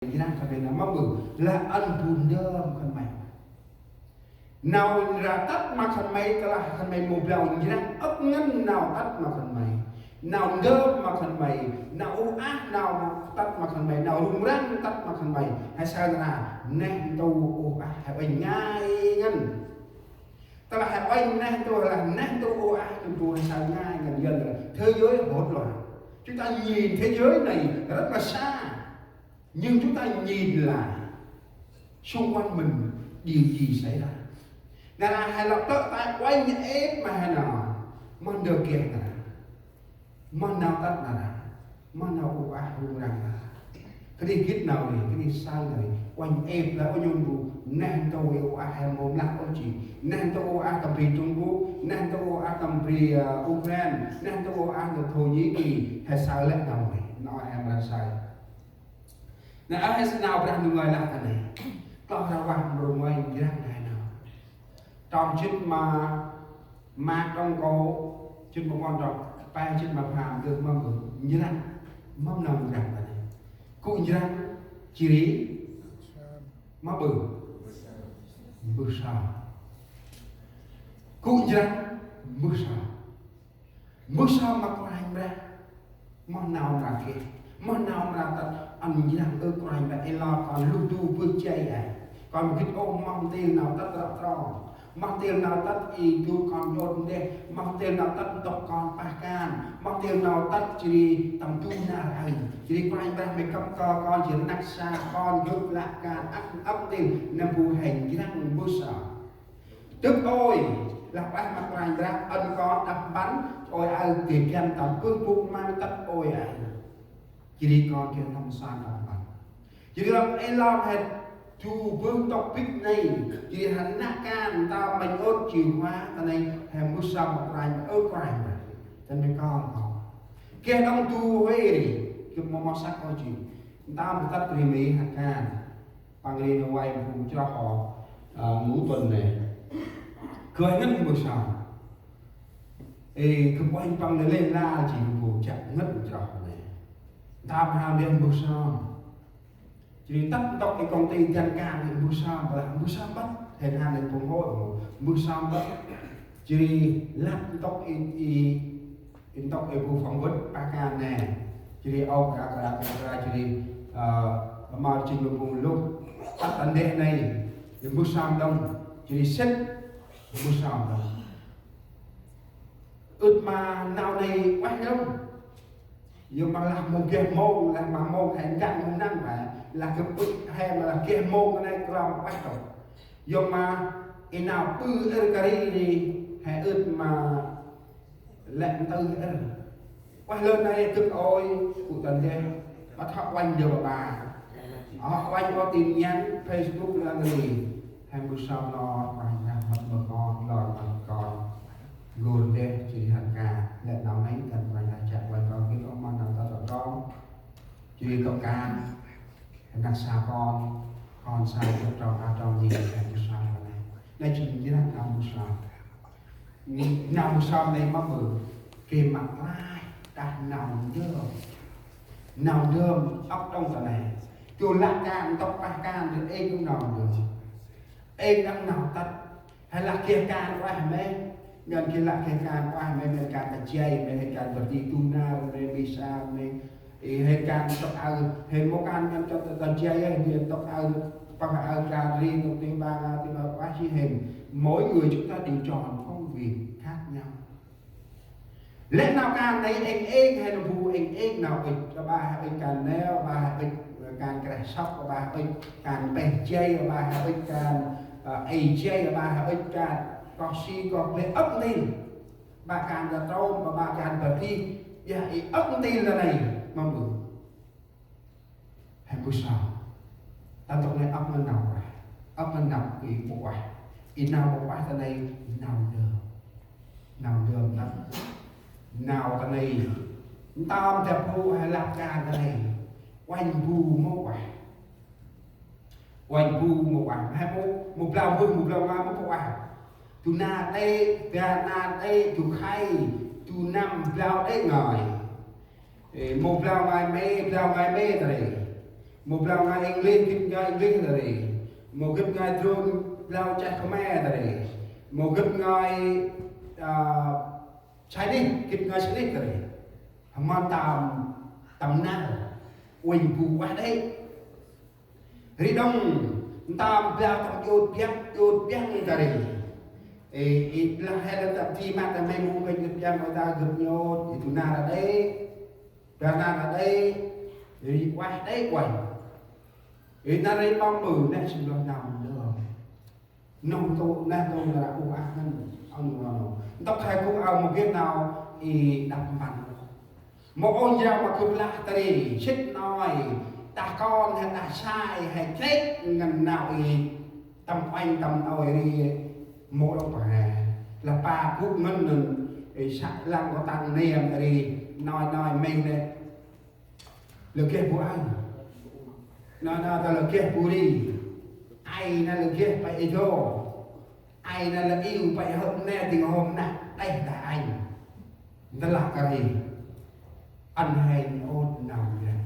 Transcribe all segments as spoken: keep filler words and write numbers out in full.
njrăng khân may nơh, mâu ƀư, lah ăn bu ndơm khân may. Nau nra tât ma khân may, tơlah khân may mâu blao njrăng âk ngăn nau tât ma khân may, nau ndơm ma khân may, nau uh ah nau tât ma khân may, nau rŭng răng tât ma khân may. He saơ nra neh ntu uh ah, he uănh ngai ngăn. Tơlah he uănh neh ntu, lah neh ntu uh ah, ntu he saơ ngai ngăn, yơn là thế giới hỗn loạn. Chúng ta nhìn thế giới này rất là xa, nhưng chúng ta nhìn lại xung quanh mình điều gì xảy ra. Nra he lŏ tơ̆ tay uănh êp ma he nau, ma ndơ geh nra. Ma nau tât nra, ma nau uh ah rŭng răng nra. Kơt nđa gĭt nau ri, kơt nđa saơ nau ri, uănh êp lah ôh nhŭm bu, neh ntu uh ah he mâu mlah ôh jêh. Neh ntu uh ah tâm bri Trung Quốc, neh ntu uh ah tâm bri, ơ, Ukraine, neh ntu uh ah tâm Thổ Nhĩ Kỳ, he saơ lĕ nau ri, nau he mra saơ. Nê, ơ, he saơ nau Brah Ndu ngơi lah ta nê. Kloh rah vah mrô ngơi njrăng he nau. Trong jê̆t ma, ma trong kô, jê̆t ma puăn trong, pe jê̆t ma pham, dơh ma mbơh, njrăng, mâm nau njrăng ta nê. Gŭ njrăng, jêh ri, ma ƀư, mbơh sơm. Gŭ njrăng, mbơh sơm. Mbơh sơm ma Kôranh Brah. Moh nau mra geh, moh nau mra tât, ăn njrăng ơ Kôranh Brah, ê lor kon luh du bơh jay ay. Kon mâu gĭt ôh, moh ntil nau tât rŏ trong. Moh ntil nau tât i du kon nhôt ndeh, moh ntil nau tât ntŭk kon pah kan, moh ntil nau tât jêh ri tâm du nar aơ. Jêh ri Kôranh Brah may kăp kơ kon jêh ri rnăk sa kon gâp lah kan ăp ăp ntil, nâm bu he njrăng mbơh sơm. Dâk ôi, lah ueh ma Kôranh Brah, ăn kon đăp mpăn, ôi aơ geh găn tâm bơh bôk mang tât ôi aơ. Jêh ri kon geh nâm san đăp mpăn. Jêh ri lăm ê lor he du bơh ntŭk bĭch nây, jêh ri he năk kan ntơm mănh ôt chiu hoa, ta nây he mbơh sơm ma Kôranh, ơ Kôranh Brah. Ta nây kon kon. Geh đŏng du huê ri, gâp mâu mâu săk ôh jêh. Ntơm tât ri mê̆ he kan. Păng ri nau vay phung chroh hŏ, ơ, ngũ tuần nê. Gơnh ngăn mbơh sơm. Ê, gâp uănh păng lĕ lĕ la jêh bu chăk ngăn chroh nê. Ntơm hao ndeh mbơh sơm. Jêh ri tât ntŭk ê công ty dăn kan ê mbơh sơm, blah mbơh sơm băt. Hên han ê phung hŏ, mbơh sơm băt. Jêh ri lăp ntŭk ê, ê, ntŭk ê bu phỏng vấn pah kan nê. Jêh ri ôp kra kra kra kra jêh ri, ơ, ma jêng lu bu lôh. Tât ta ndeh nây, ê mbơh sơm đŏng. Jêh ri sĭt, mbơh sơm đŏng. Ưt ma nau nây ueh đŏng. Yơh ma lah mâu geh mông, lah ma mông he nđăng mông năng ma. Lah gâp ưt he ma lah geh mông nây krom ueh đŏng. Yơh ma i nau ƀư êr kari ri, he ưt ma lĕ ntư êr. Ueh lơn nây dâk ôi, gŭ ta ndeh, ăt hŏ uănh ndơ ba ba. Hŏ uănh ôh tin nhắn, Facebook lơn nây. He mbơh sơm lor, uănh ndah mât mơ kon, lor mât kon. Lor ndeh, jêh ri hăn ka, lĕ nau nây, dăn uănh ndah chă uănh kon, gĭt ôh ma nau ta ta trong. Jêh ri tŏk kan, he năk sa kon, kon sa gâp trong a trong jêh, he mbơh sơm kon nây. Nây jêng njrăng nau mbơh sơm. Nau mbơh sơm nây mâm ƀư, geh ma klaih đah nau ndơm. Nau ndơm ăp đŏng ta nây. Jêh lah kan, ntŭk pah kan, dơn êng đŏng nau ndơm. Êng đŏng nau tât. He lah geh kan ueh mê̆. Ngăn geh lah geh kan ueh mê̆, mê̆ kan ta jay, mê̆ he kan bơh ti tu nar, mê̆ bi sa, mê̆. Ê, he kan ntŭk aơ, he mâu kan ngăn ta, ta, ta jay, he ntŭk aơ, păng aơ kan ri, ntŭk ti ba, ti ba, ueh jêh he. Mỗi người chúng ta đều chọn công việc khác nhau. Lĕ nau kan nây êng êng, he nâm bu êng êng nau ŭch, ba he ŭch kan neo, ba he ŭch kan kreh sŏk, ba he ŭch kan peh jay, ba he ŭch kan, ơ, ê jay, ba he ŭch kan koh si, koh ble, ăp ntil. Ba kan ta trôm, ba, ba kan bơh ti, ya i ăp ntil ta nây, mâm ƀư. He mbơh sơm. Ta ntŭk nây ăp ngăn nau ueh. Ăp ngăn nau i mâu ueh. I nau mâu ueh ta nây nau ndơm. Nau ndơm ta. Nau ta nây. Ntơm ta bu he lăp kan ta nây. Uănh bu mâu ueh. Uănh bu mâu ueh. He mâu, mâu blao mbơh, mâu blao ma, mâu ueh. Du nar đê, ba nar đê, du khay, du năm blao đê ngơi. Ê, mâu blao ngai mê̆, blao ngai mê̆ ta ri. Mâu blao ngai English, gĭt ngai English ta ri. Mâu gĭt ngai drôn, blao chah Khmer ta ri. Mâu gĭt ngai, a, Chinese, gĭt ngai Chinese ta ri. Hmăn tâm, tâm nar. Uănh bu ueh đê̆. Ri đŏng, ntơm blao tâm jôt biăp, jôt biăp ta ri. Ê, ê, blao he lĕ tâm ti măt ta mê mâu kênh gĭt biăp mâu ta gĭt jôt, ê, tu nar đê̆. Blao nar đê̆. Ê, ueh đê̆, ueh. Ê, nar ri ƀơ̆ng ƀư, nĕ sĭm lŏ nau lơ. Nông tụ neh nông nara uh ah ngăn, ăn nô nô. Ntŭk he gŭ ao mâu geh nau i đăp mpăn. Mâu ôh njrăng ma gâp lah ta ri, sĭt nôi, đah kon he đah sai, he chrêk ngăn nau i tâm uănh tâm nôi ri, mâu đŏng pa he. Lah pa gŭ ngăn năn, i săk lăng kơ tăng niêm ta ri, nôi nôi mê nê. Lơ geh bu aơ. Na, na, ta lơ geh bu ri. Ay na lơ geh pă i dô. Ay na lơ iu pă i hơm ne dĭng hôm na. Đeh ta ay. Ntơ lah kơ ri. Ăn hên ôt nau njrăng.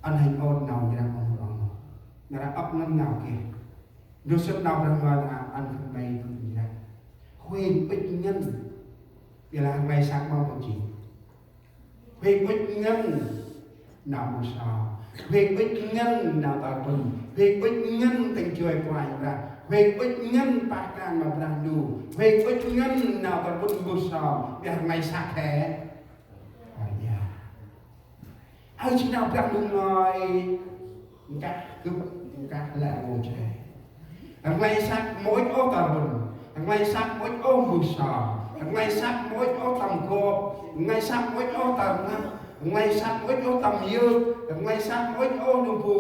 Ăn hên ôt nau njrăng ôn ôn. Nara ăp ngăn nau geh. Ndô sĭt nau brah ngai nara ăn khân may gŭ njrăng. Huêng ŭch ngăn. Bi lah may săk mâu bơh jêng. Huêng ŭch ngăn nau bu sơm. Huêng ŭch ngăn nau tar bŭn. Huêng ŭch ngăn tĭng joi Kôranh Brah. Huêng ŭch ngăn pah kan ma Brah Ndu. Huêng ŭch ngăn nau tar bŭn bu sơm. Biăh ngai săk he. Ơ, ya. Ơ, jêng nau Brah Ndu ngơi. Nkah gâp, nkah lĕ rngôch he. Rnglay săk mâu ŭch ôh tar bŭn. Rnglay săk mâu ŭch ôh mbơh sơm. Rnglay săk mâu ŭch ôh tâm gop. Rnglay săk mâu ŭch ôh tar ngăp. Rnglay săk mâu ŭch ôh tâm yơk. Rnglay săk mâu ŭch ôh nơm bu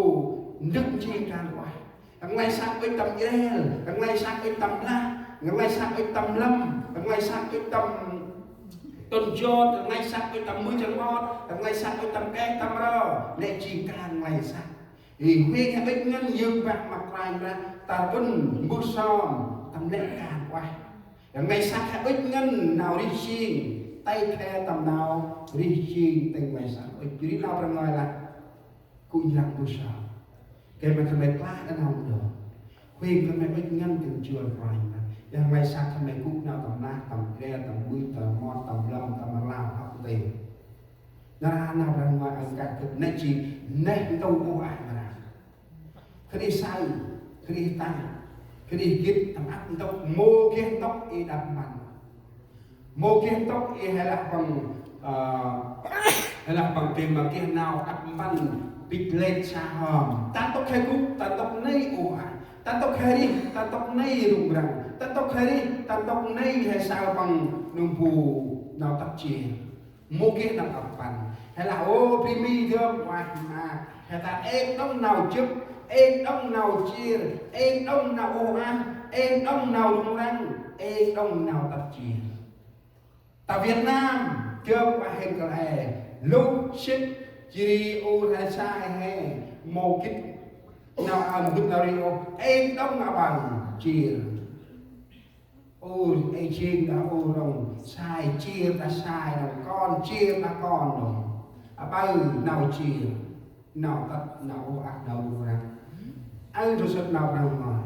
ndâk njêng kan ueh. Rnglay săk ŭch tâm jrel. Rnglay săk ŭch tâm lah. Rnglay săk ŭch tâm lăm. Rnglay săk ŭch tâm tŭn jot. Rnglay săk ŭch tâm mưch tâm mot. Rnglay săk ŭch tâm keh tâm ro. Nê jêng kan rnglay săk. Ê, huêng he ŭch ngăn yơk bah ma Kôranh Brah, tar bŭn mbơh sơm, tâm lĕ kan ueh. Rnglay săk he ŭch ngăn nau rêh jêng, têk he tâm nau rêh jêng, têng rnglay săk ŭch ri nau brah ngai lah. Gŭ njrăng mbơh sơm. Gay ma khân may klah đah nau ndơ. Huêng khân may ŭch ngăn tĭng joi Kôranh Brah. Yơh rnglay săk khân may gŭ nau tâm lah, tâm jrel, tâm mưch, tâm mot, tâm lăm, tâm rlau, hŏk tê. Nara nau brah ngai ăn kah gâp nĕ jêng neh ntu ôh ah nara. Khân ay say, khân ay tăng, khân ay gĭt tâm ăp ntŭk, mâu geh ntŭk i đăp mpăn. Mâu geh ntŭk i he lah păng, ơ, he lah păng geh ma geh nau đăp mpăn, bĭch lĕt sa hom. Ta ntŭk he gŭ, ta ntŭk nây ôh ah. Ta ntŭk he rêh, ta ntŭk nây rŭng răng. Ta ntŭk he rêh, ta ntŭk nây he say păng nơm bu nau tăp jêr. Mâu geh nau ăp păn. He lah, ô, bri mi dơm, ueh ma. He ta êng đŏng nau jŭp, êng đŏng nau jêr, êng đŏng nau ôh ah, êng đŏng nau rŭng răng, êng đŏng nau tăp jêr. Ta Việt Nam, dơm ueh hên kăl e, lôh sĭt, jêh ri ur he sai he, mâu gĭt nau, a, mâu gĭt nau ri ôh, êng đŏng nau ƀai, jêr. Ur, ê jêng đah ur đŏng, sai jêr đah sai đŏng, kon jêr đah kon đŏng. Aƀaơ nau jêr, nau tât, nau ôh ah, nau rŭng răng. Aơ ndrô sât nau răng ngơi.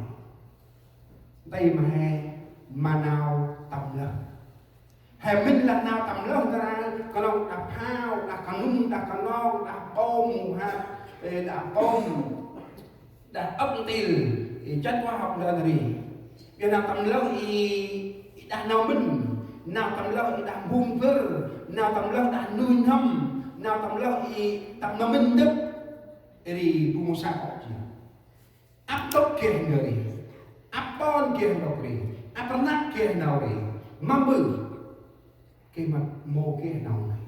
Nti ma he, ma nau tâm lơh. He mĭn lah nau tâm lơh nđa ra, knŏng đah phao, đah kanŭng, đah knong, đah pôm, ha, ê, đah pôm. Đah âk ntil, i chăt wa hŏk ndơ ri. Biă nau tâm lơh i, i đah nau mĭn, nau tâm lơh i đah mbung bơr, nau tâm lơh đah nuih n'hâm, nau tâm lơh i tâm nau mĭn ndâk. Ri bu mâu sa ôh jêh. Ăp ntŭk geh ndơ ri. Ăp ƀon geh ntŭk ri. Ăp rnăk geh nau ri. Mâm ƀư. Geh ma mâu geh nau nây.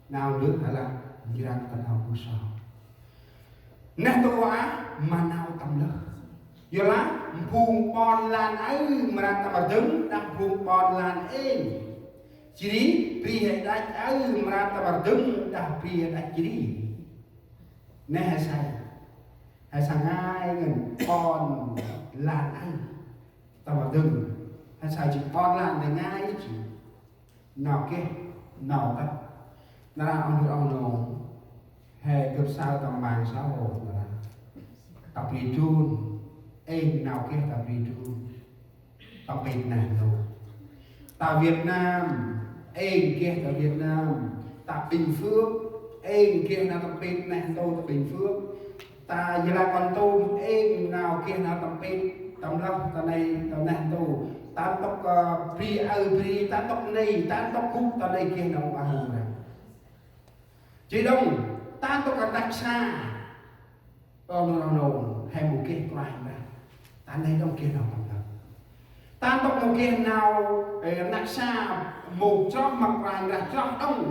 Nau ndơ he lah njrăng ta nau bu sơm. Neh ntu ah ma nau tâm lơh. Yor lah mphung ƀon lan aơ mra tâm rdâng đah mphung ƀon lan êng. Jêh ri bri he đăch aơ mra tâm rdâng đah bri he đăch jêh ri. Nê he say. He say ngai ngăn ƀon lan aơ. Tâm rdâng. He say jêng ƀon lan nê ngai jêng. Nau geh, nau tât. Nara ong hur ong nô. He gâp saơ tâm mạng xã hội nơ lah. Ta bri Jun, êng nau geh ta bri Jun. Tâm pit neh ntu. Ta Việt Nam, êng geh ta Việt Nam. Ta Bình Phước, êng geh nau tâm pit neh ntu ta Bình Phước. Ta Gia Lai Kon Tum, êng nau geh nau tâm pit, tâm lơh, ta nây, ta neh ntu. Ta ntŭk, ơ, bri aơ bri, ta ntŭk nây, ta ntŭk gŭ, ta nây geh nau aơ nây. Jêh đŏng, ta ntŭk rnăk sa. Ơ, nô, nô, nô, he mâu geh Kôranh Brah. Ta nây đŏng geh nau tâm lơh. Ta ntŭk mâu geh nau, ơ, rnăk sa, mâu chroh ma Kôranh Brah, chroh đŏng.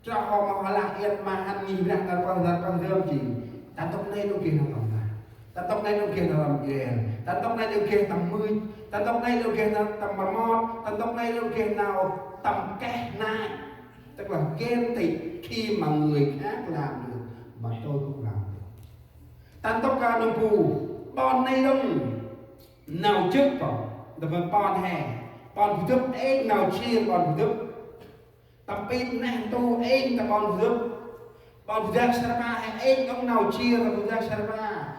Chroh hŏ ma hŏ lah iăt ma hăn ngih Brah, nar pơh, nar pơh dơm jêng. Ta ntŭk nây đŏng geh nau tâm lơh. Ta ntŭk nây đŏng geh nau tâm djel. Ta ntŭk nây đŏng geh tâm mưch. Ta ntŭk nây đŏng geh nau tâm rmot. Ta ntŭk nây đŏng geh nau tâm keh nai. Tức là ghen tị khi mà người khác làm được mà tôi không làm được. Ta ntŭk, ơ, nơm bu, ƀon nây đŏng nau jŏk bơh, tâm ban ƀon he, ƀon bu dŭp êng nau jêr ƀon bu dŭp. Tâm pit neh ntu êng ta ƀon bu dŭp. Ƀon bu dak Sarpa he êng đŏng nau jêr ta bu dak Sarpa.